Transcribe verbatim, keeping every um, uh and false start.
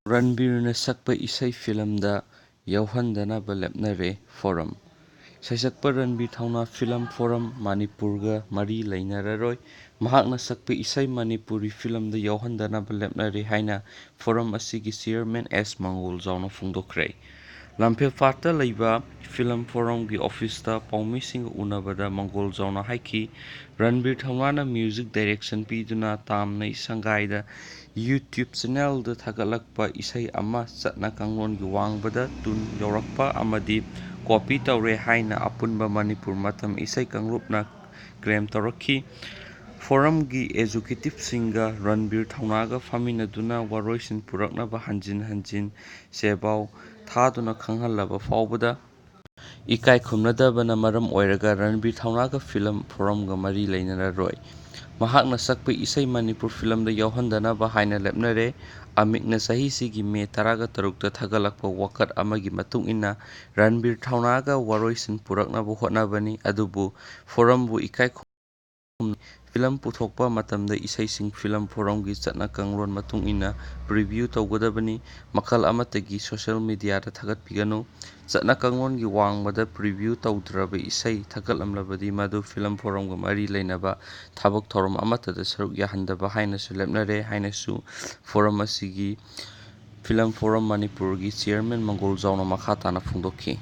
ꯔꯟꯕꯤꯔꯅ ꯁꯛꯄ ꯏꯁꯩ ꯐꯤꯂꯝꯗ ꯌꯥꯎꯍꯟꯗꯅꯕ ꯂꯦꯞꯅꯔꯦ ꯐꯣꯔꯝ꯫ ꯁꯩꯁꯛꯄ ꯔꯟꯕꯤꯔ ꯊꯧꯅꯥ ꯐꯤꯂꯝ ꯐꯣꯔꯝ ꯃꯅꯤꯄꯨꯔꯒ ꯃꯔꯤ ꯂꯩꯅꯔꯔꯣꯏ꯫ ꯃꯍꯥꯛꯅ ꯁꯛꯄ ꯏꯁꯩ ꯃꯅꯤꯄꯨꯔꯤ ꯐꯤꯂꯝꯗ ꯌꯥꯎꯍꯟꯗꯅꯕ ꯂꯦꯞꯅꯔꯦ ꯍꯥꯏꯅ ꯐꯣꯔꯝ ꯑꯁꯤꯒꯤ ꯆꯤꯌꯔꯃꯦꯟ ꯑꯦꯁ ꯃꯪꯒꯣꯜꯖꯥꯎꯅ ꯐꯣꯡꯗꯣꯛꯈ꯭ꯔꯦ꯫ ꯂꯝꯐꯦꯜꯄꯥꯠꯇ ꯂꯩꯕ ꯐꯤꯂꯝ ꯐꯣꯔꯝꯒꯤ ꯑꯣꯐꯤꯁꯇ ꯄꯥꯎꯃꯤꯁꯤꯡꯒ ꯎꯅꯕꯗ ꯃꯪꯒꯣꯜꯖꯥꯎꯅ ꯍꯥꯏꯈꯤ, ꯔꯟꯕꯤꯔ ꯊꯧꯅꯥꯅ ꯃ꯭ꯌꯨꯖꯤꯛ ꯗꯥꯏꯔꯦꯛꯁꯟ ꯄꯤꯗꯨꯅ ꯇꯥꯝꯅꯩ ꯁꯪꯒꯥꯏꯗ YouTube ꯆꯦꯅꯦꯜꯗ ꯊꯥꯒꯠꯂꯛꯄ ꯏꯁꯩ ꯑꯃ ꯆꯠꯅ ꯀꯥꯡꯂꯣꯟꯒꯤ ꯋꯥꯡꯃꯗ ꯇꯨꯟ ꯌꯧꯔꯛꯄ ꯑꯃꯗꯤ ꯀꯣꯄꯤ ꯇꯧꯔꯦ ꯍꯥꯏꯅ ꯑꯄꯨꯟꯕ ꯃꯅꯤꯄꯨꯔ ꯃꯇꯝ ꯏꯁꯩ ꯀꯥꯡꯂꯨꯞꯅ ꯀ꯭ꯂꯦꯝ ꯇꯧꯔꯛꯈꯤ꯫ ꯐꯣꯔꯝꯒꯤ ꯑꯦꯖꯨꯀꯦꯇꯤꯚꯁꯤꯡꯒ ꯔꯟꯕꯤꯔ ꯊꯧꯅꯥꯒ ꯐꯝꯃꯤꯟꯅꯗꯨꯅ ꯋꯥꯔꯣꯏꯁꯤꯟ ꯄꯨꯔꯛꯅꯕ ꯍꯟꯖꯤꯟ ꯍꯟꯖꯤꯟ ꯆꯦꯄꯥꯎ ꯊꯥꯗꯨꯅ ꯈꯪꯍꯜꯂꯕ ꯐꯥꯎꯕꯗ ꯏꯀꯥꯏ ꯈꯨꯝꯅꯗꯕꯅ ꯃꯔꯝ ꯑꯣꯏꯔꯒ ꯔꯟꯕꯤꯔ ꯊꯧꯅꯥꯒ ꯐꯤꯂꯝ ꯐꯣꯔꯝꯒ ꯃꯔꯤ ꯂꯩꯅꯔꯔꯣꯏ꯫ ꯃꯍꯥꯛꯅ ꯁꯛꯄ ꯏꯁꯩ ꯃꯅꯤꯄꯨꯔ ꯐꯤꯂꯝꯗ ꯌꯥꯎꯍꯟꯗꯅꯕ ꯍꯥꯏꯅ ꯂꯦꯞꯅꯔꯦ꯫ ꯑꯃꯤꯛꯅ ꯆꯍꯤꯁꯤꯒꯤ ꯃꯦ ꯇꯔꯥꯒ ꯇꯔꯨꯛꯇ ꯊꯥꯒꯠꯂꯛꯄ ꯋꯥꯀꯠ ꯑꯃꯒꯤ ꯃꯇꯨꯡ ꯏꯟꯅ ꯔꯟꯕꯤꯔ ꯊꯧꯅꯥꯒ ꯋꯥꯔꯣꯏꯁꯤꯟ ꯄꯨꯔꯛꯅꯕ ꯍꯣꯠꯅꯕꯅꯤ, ꯑꯗꯨꯕꯨ ꯐꯣꯔꯝꯕꯨ ꯏꯀꯥꯏ ꯈꯨꯝ-, ꯐꯤꯂꯝ ꯄꯨꯊꯣꯛꯄ ꯃꯇꯝꯗ ꯏꯁꯩꯁꯤꯡ ꯐꯤꯂꯝ ꯐꯣꯔꯝꯒꯤ ꯆꯠꯅ ꯀꯥꯡꯂꯣꯟ ꯃꯇꯨꯡ ꯏꯟꯅ ꯄ꯭ꯔꯤꯚ꯭ꯌꯨ ꯇꯧꯒꯗꯕꯅꯤ꯫ ꯃꯈꯜ ꯑꯃꯠꯇꯒꯤ ꯁꯣꯁꯤꯌꯦꯜ ꯃꯤꯗꯤꯌꯥꯗ ꯊꯥꯒꯠꯄꯤꯒꯅꯨ꯫ ꯆꯠꯅ ꯀꯥꯡꯂꯣꯟꯒꯤ ꯋꯥꯡꯃꯗ ꯄ꯭ꯔꯤꯚ꯭ꯌꯨ ꯇꯧꯗ꯭ꯔꯕ ꯏꯁꯩ ꯊꯥꯒꯠꯂꯝꯂꯕꯗꯤ ꯃꯗꯨ ꯐꯤꯂꯝ ꯐꯣꯔꯝꯒ ꯃꯔꯤ ꯂꯩꯅꯕ ꯊꯕꯛ ꯊꯧꯔꯝ ꯑꯃꯠꯇꯗ ꯁꯔꯨꯛ ꯌꯥꯍꯟꯗꯕ ꯍꯥꯏꯅꯁꯨ ꯂꯦꯞꯅꯔꯦ ꯍꯥꯏꯅꯁꯨ ꯐꯣꯔꯝ ꯑꯁꯤꯒꯤ ꯐꯤꯂꯝ ꯐꯣꯔꯝ ꯃꯅꯤꯄꯨꯔꯒꯤ ꯆꯤꯌꯔꯃꯦꯟ ꯃꯪꯒꯣꯜꯖꯥꯎꯅ ꯃꯈꯥ ꯇꯥꯅ ꯐꯣꯡꯗꯣꯛꯈꯤ꯫